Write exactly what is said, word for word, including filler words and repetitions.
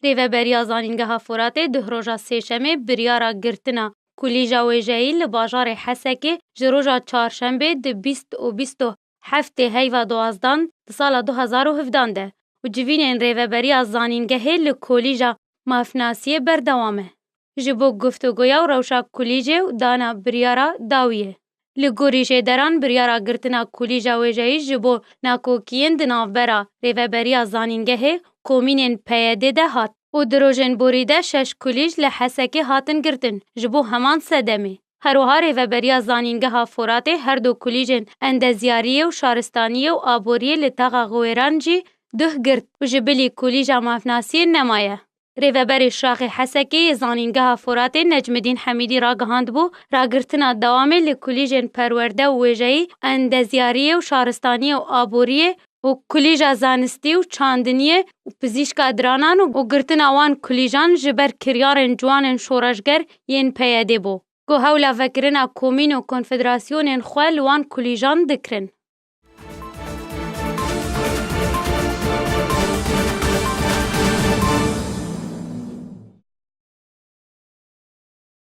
Rêveberiya Zanîngeha Foratê di roja Sêşemê biryara girtina kulîja wêjeyî li bajarê Hesekê ji roja Çarşembê di bîst û bîst û heftê heyva duwazdan di sala du hezar û hevdan de û civînên Rêveberiya Zanîngehê li Kolîja Mafnasiyê berdewam e. Ji bo guftûgoya û rewşa kulîjê û dana biryara dawiyê. Li gorî jêderan biryara girtina kulîja wêjeyî ji bo nakokiyên di navbera Rêveberiya Zanîngehê komînên P Y D de hat û di rojên borî de şeş kulîj li Hesekê hatin girtin ji bo heman sedemê. Herwiha Rêveberiya Zanîngeha Foratê her du kulîjên endezyariyê û şaristaniyê û aboriyê li taxa Xiwêran jî duh girt û ji bilî kulîja mafnasiyê nemaye. Rêveberê Şaxê Hesekê yê Zanîngeha Foratê Necmidîn Hemîdî ragihand bû, ragirtina dewamê li kulîjên perwerde û wêjeyî, endezyariyê û şaristaniyê û aboriyê û kulîja zanistî û çandiniyê û pizîşka diranan û, û girtina wan kulîjan ji ber kiryarên ciwanên şoreşger yên P Y D bû. Ku hewla vekirina komîn û konfederasyonên xwe li wan kulîjan dikirin.